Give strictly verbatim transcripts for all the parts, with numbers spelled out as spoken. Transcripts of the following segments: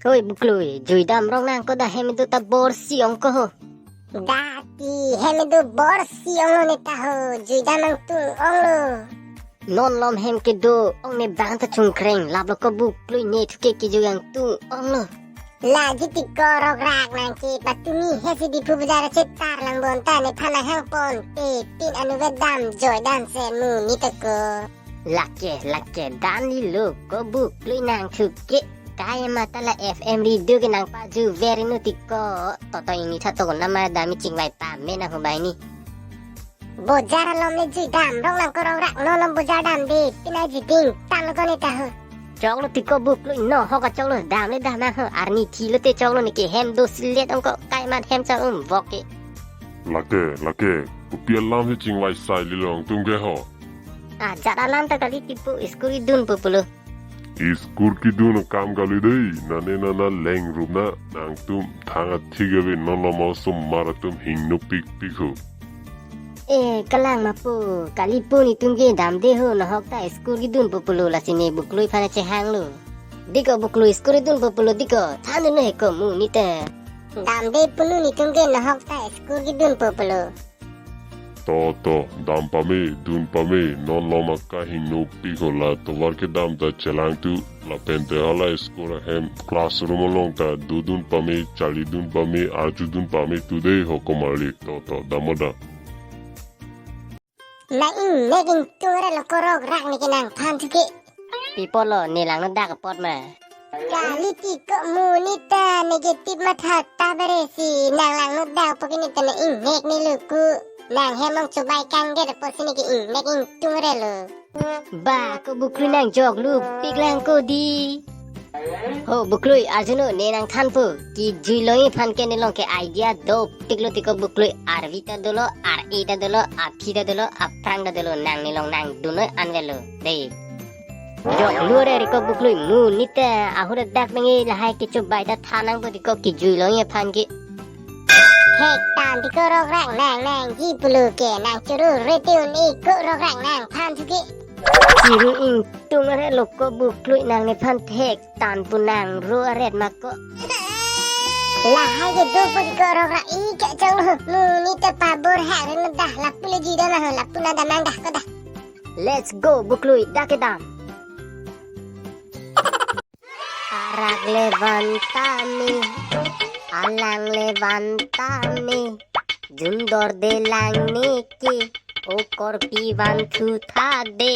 Hoi Buklui, juidam rong nang ko da hem do ta bor si ong ko ho. Da ti hem do bor si ong lo ne ta ho, juidam nangtum ong lo. Non lom hem kedo ong ne bang ta chungkreng, lap lo ko Buklui ne thuke kejui nangtum ong lo. Lake ti ko Rokrak nang ke patumi he si Diphu bazar chetar lang bon ta nephan nang hang pon te pin anu ve dam joi dam se mu ni ta ko. Lake, lake, dan li lo ko Buklui nang thuke. Kai ma ta la F M radio ke nang paju veri nu ti ko. Toto ini tha to nama dami chingvai pame nang ho bai ni. Bojar alom le juidam rong nang ko Rokrak, non lom bojar dam de, pina jiding, tan lo ko ne ta ho. Chok lo ti ko Buklui, no ho ka chok lo, dam le dam nang ho, arni thi lo te chok lo ne ke hem do silet ong ko, kai mat hem chok um vok ke. Lake, lake, kopi alam he chingvai sai li lo nangtum ke ho. Ah, jat alam ta kali ti pu, school idun pu pulo. School kidun akam kali dei, nane nana leng rup na, nangtum thang athik ave non lom osomar atum hingno pikpik ho. Eh, kalang ma pu, kali pu nitum ke dam de ho, nahok ta school kidun pu pulo lasi ne Buklui aphan chehang lo. Di ko Buklui school idun pu pulo di ko, than nu he ko mu ni ta. Dam de pu nu nitum ke nahok ta school kidun pu pulo. To, to, dam pame, dun pame, non lom akahingno pik ho la, tovar kedam ta chelang tu, lapen te hala school ahem, classroom along ta, dodun pame, charlidun pame, arjudun pame tu dei ho ko malik, to, to, dam o dam. Nang ingnek ingtung re lo ko Rokrak ne ke nangphan thuke. Pi apot lo, ne langno dak apot ma. Kali ti ko mu ni ta negative matha ta bere si nang langno dak apot ke ne ta nang ingnek ne lo ku. Nang hem ong chubai kang get apot si ne ke ingnek ingtung re lo. Ba ko Buklui nang jok lu pik lang ko di. Ho Buklui arjuno ne nangthan pu. Kejui longji aphan ke ne long ke idea dopik lo ti ko Buklui, arvi ta dolo, ar-e ta dolo, aphi ta dolo, aphrang ta dolo, nang ne long nangdun noi an velo. Dei. Jok lu re ri ko Buklui mu ni ta ahut dak nang lahai kechubai ta than nang pu ti ko kejui longji aphan ke. Thek tan ti ko Rokrak nang nangji pulo ke nang churu re ti un-e ko Rokrak nangphan thuke. Chiru ingtung re lo ko Buklui nang nephan thek tan pu nang ro aret ma ko. Lahai ke do pu ti ko Rokrak i ke chong lo mu ni ta pabor ha re no dah lapu le ji da na ho lapu na da nang dah ko dah. Let's go Buklui dak kedam. Arak le van tame, alang le van tame, jundor de lang ne ke, o korpi van thu tha de.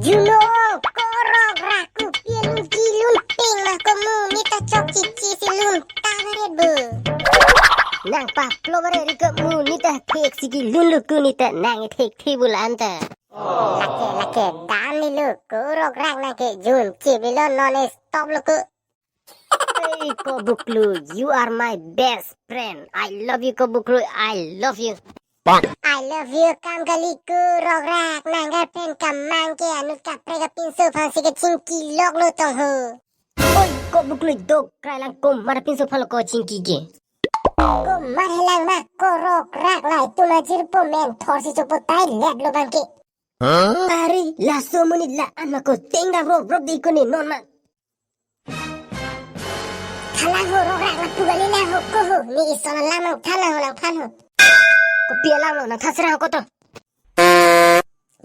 Juno ko Rokrak kopi alun kilun ping ma ko mu ni ta chok chichi si lun ta bere bu. Nang pa plo bere ri ko mu ni ta thek si kilun lu ku ni ta nang thek thi bulan ta. Lake, lake, dam ni lo ko Rokrak nang ke jun chip lo non stop lo ko. Hey, ko Buklui, you are my best friend. I love you, ko Buklui, I love you. I love you, kam kali ko Rokrak, nang girlfriend kamang ke anut kaprek apinso aphan si kachingki lok lo tong ho. Oi, ko Buklui dok krai lang komat apinso aphan lo ko chingki ke. Komat helang ma ko Rokrak, lai tu majir po men thor si chopo tai let lo bang ke. Huh? Ari, laso amonit la-an ma ko tengda rop rop de ko ne non ma. Thalang ho Rokrak, lapu kali lang ho ko ho. Ne ison alam nangthan lang ho nangphan ho. Kopi alam lo nangthan serang ho ko to.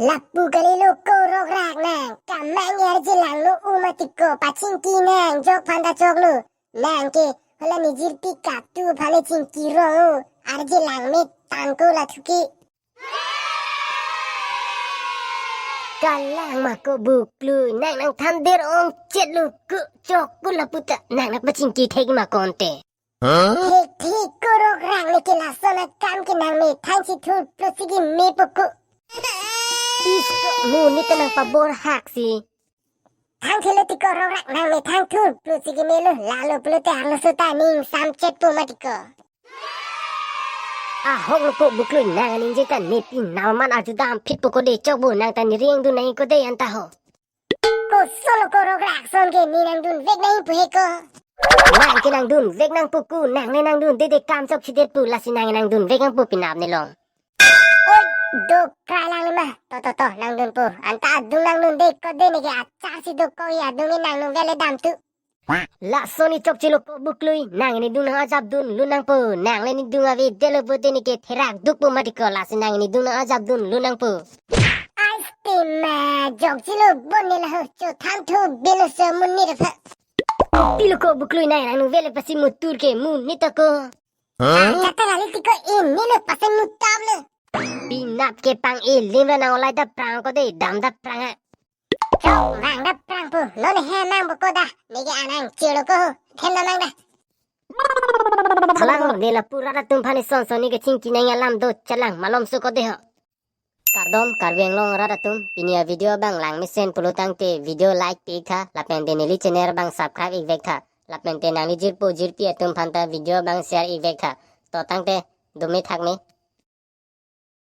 Lapu kali lo ko Rokrak nang. Kamang arje lang lo u mati ko pachingki nang jok aphan ta chok lo. Nang ke hala nijir pi katu aphan le chingki rong o. Arje lang me tang ko la thuki. Kalang ma ko Buklui, nang nangthan der ong chet lo ku chok ku lapu ta nang nangpachingki thek ma konte. Huh? Thek thek ko Rokrak ne ke lason akam ke nang me thang si thur plus si ki me po ku. Is ko mu ni ta nang pabor hak si. Thang thelo ti ko Rokrak nang me thang thur plus si ki me lo lalo pulo te arloso ta ning sam chet po mati ko. Ahok lo ko Buklui nang aning je ta ne pi nalman arju dam phit po ko de chok bo nang ta ne riang du nang ko de anta ho. Koson lo ko Rokrak son ke ne nangdun vek nang pu he ko. Nang ke nangdun vek nang pu ku nang ne nangdun de de kam chok chidet pu lasi nang nangdun vek nang pu pinap ne long. Oi, dok krai lang lima. To, to, to, nangdun pu. Anta adung nangdun de ko de ne ke achar si dok ko ya adung ne nangdun vele dam tu. Lason ne chokchelo ko buklui, nang ne dung nang ajap dunlun nangpo, nang le ne dung ave detlo pulote ne ke therak dukpo mati ko, lasi nang ne dung nang ajap dunlun nangpo. Ai stima, chokchelo bon ne la ho, cho tham thu bilo so mun ni da pha. Pilo ko buklui nai rang nu vele pasi mutur ke mun ni ta ko. Ang kata kali tiko ini lo pasi mutab lo. Pinap ke pang ilim ra nang olai da prang ko de, dam da prang ha. Chok vang da prang pu, non he nang bu ko da, neke anang chelo ko, them da mang da. Halang de lapu rat atum aphan ison son ne kachingki nang alam do chalang malom su ko de ho. Kardom Karbi Anglong rat atum, pini a video abang lang mesen pulo tangte video like pi ik tha, lapen te neli channel abang subscribe ik vek tha, lapen te nangli jirpo jirpi atum aphan ta video abang share ik vek tha. To tangte, dome thak me.